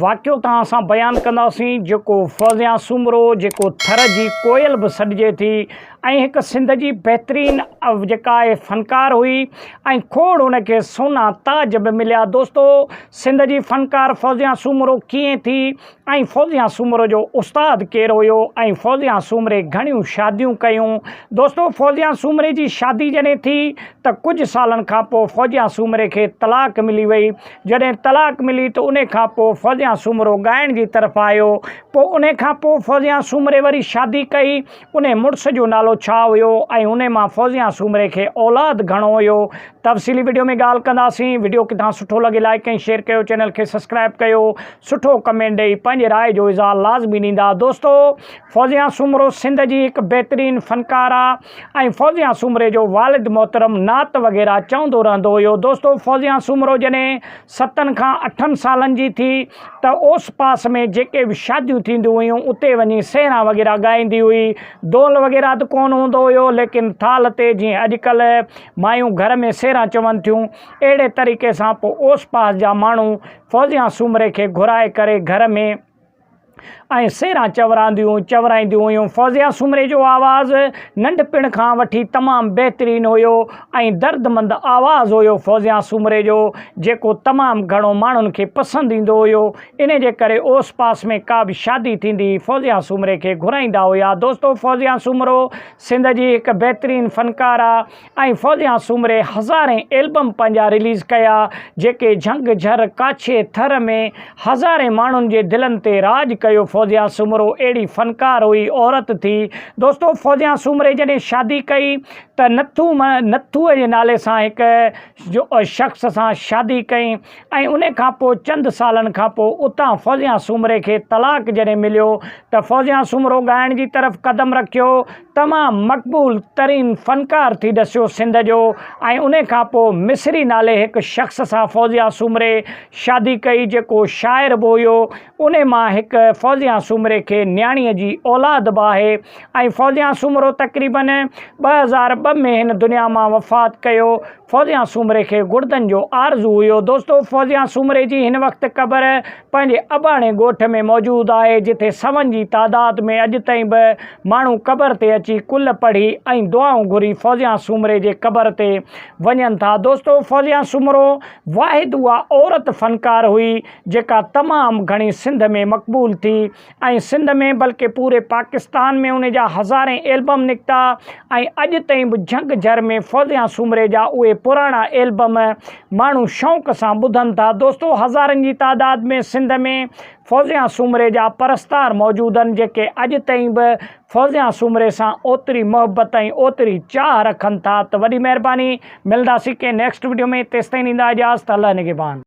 واقعو توهان سان بيان ڪنداسين جيڪو فوزيان سومرو جيڪو ٿر جي ڪوئل به سڏجي ٿي ۽ هڪ سنڌ جي بهترين جيڪا آهي فنڪار هئي ۽ کوڙ ان کي سونا تاج به مليا. دوستو سنڌ جي فنڪار فوزيان سومرو ڪيئن ٿي ۽ فوزيان سومرو جو استاد ڪير هيو ۽ فوزيان سومري گهڻيون شاديون ڪيون. دوستو فوزيان سومري جي شادي جڏهن ٿي ته ڪجهه سالن کان پوء فوزيان سومري کي طلاق ملي وئي. جڏهن طلاق ملي ته انهي کان پوء فوزيان سومرو ڳائڻ جي طرف آيو. پوء انهي کان پوء فوزيان سومري وري شادي ڪئي. انهي مڙس جو نالو ڇا هيو ۽ انهي مان فوزيان سومري کي اولاد گهڻو هيو. تفصيلي وڊيو ۾ ڳالهه ڪنداسين. وڊيو ڪٿان سٺو لڳي لائيڪ ۽ شيئر ڪيو چينل کي سسڪرائب ڪيو سٺو ڪمينٽ ڏئي پنهنجي راء جو اظهار لازمي ڏيندا دوستو فوزيان سومرو سنڌ جي هڪ بهترين فنڪاره ۽ فوزيان سومري جو والد محترم نعت وغيره چوندو رهندو هيو دوستو فوزيان سومرو جڏهن ستن کان اٺن سالن جي ٿي ته اوس پاس ۾ جيڪي به شاديون ٿينديون هيون اتي وڃي سهرا وغيره ڳائيندي هئي دول وغيره ته ڪونه هوندو هيو ليڪن ٿالهه تي جيئن اڄڪلهه مايون گهر ۾ سيران چون ٿيون، اهڙي طريقي سان پوء اوس پاس جا ماڻهو فوزيان سومري کي گهرائي ڪري گهر ۾ ۽ سيران چورائينديون چورائينديون هيون. فوزيان سومري جو آواز ننڍپڻ کان وٺي تمام بهترين هيو ۽ دردمند آواز هيو فوزيان سومري جو جيڪو تمام گهڻو ماڻهن کي پسند ايندو هيو انهي جي ڪري اوس پاس ۾ ڪا به شادي ٿيندي هئي فوزيان سومري کي گهرائيندا هيا. دوستو فوزيان سومرو سنڌ جي هڪ بهترين فنڪاره ۽ فوزيان سومري هزارين ايلبم پنهنجا رليز ڪيا جيڪي جهنگ جهر ڪاڇي ٿر ۾ هزارين ماڻهن جي دلن تي راڄ ڪيو فوزيان سومرو اهڙي فنڪار هئي عورت ٿي دوستو فوزيان سومري جڏهن شادي ڪئي ته نٿو نٿوء جي نالي سان هڪ شخص سان شادي ڪئي ۽ ان کان پوء چند سالن کان پوء اتان فوزيان سومري کي طلاق جڏهن مليو ته فوزيان سومرو ڳائڻ جي طرف قدم رکيو تمام مقبول ترين فنڪار ٿي ڏسيو سنڌ جو ۽ ان کان پوء مصري نالي هڪ شخص سان فوزيان سومري شادي ڪئي جيڪو شاعر به هيو ان مان هڪ فوزيان سومري کي نياڻي جي اولاد به آهي ۽ فوزيان سومرو تقريبن 2002 ۾ هن دنيا مان وفات ڪيو فوزيان سومري کي گڙدن جو آرزو هيو. دوستو فوزيان سومري جي هن وقت قبر پنهنجي اباڻي ڳوٺ ۾ موجود آهي جتي سون جي تعداد ۾ اڄ تائين به ماڻهو قبر تي اچي قل پڙهي ۽ دعائون گهري فوزيان سومري جي قبر تي وڃن ٿا. دوستو فوزيان سومرو واحد اها عورت فنڪار هئي جيڪا تمام گهڻي سنڌ ۾ مقبول ٿي ۽ سنڌ ۾ بلڪه پوري پاڪستان ۾ ان جا هزارين ايلبم نڪتا ۽ اڄ تائين به جهنگ جهر ۾ فوزيان سومري جا اهي پراڻا ايلبم ماڻهو شوق سان ٻڌن ٿا دوستو هزارن جي تعداد ۾ سنڌ ۾ فوزيان سومري جا پرستار موجود آهن جيڪي اڄ تائين به فوزيان سومري سان اوتري محبت ۽ اوتري چاهه رکن ٿا ته وڏي مهرباني ملنداسين ڪنهن نيڪسٽ وڊيو ۾ تيستائين ڏيندا اجازت الله نگهبان.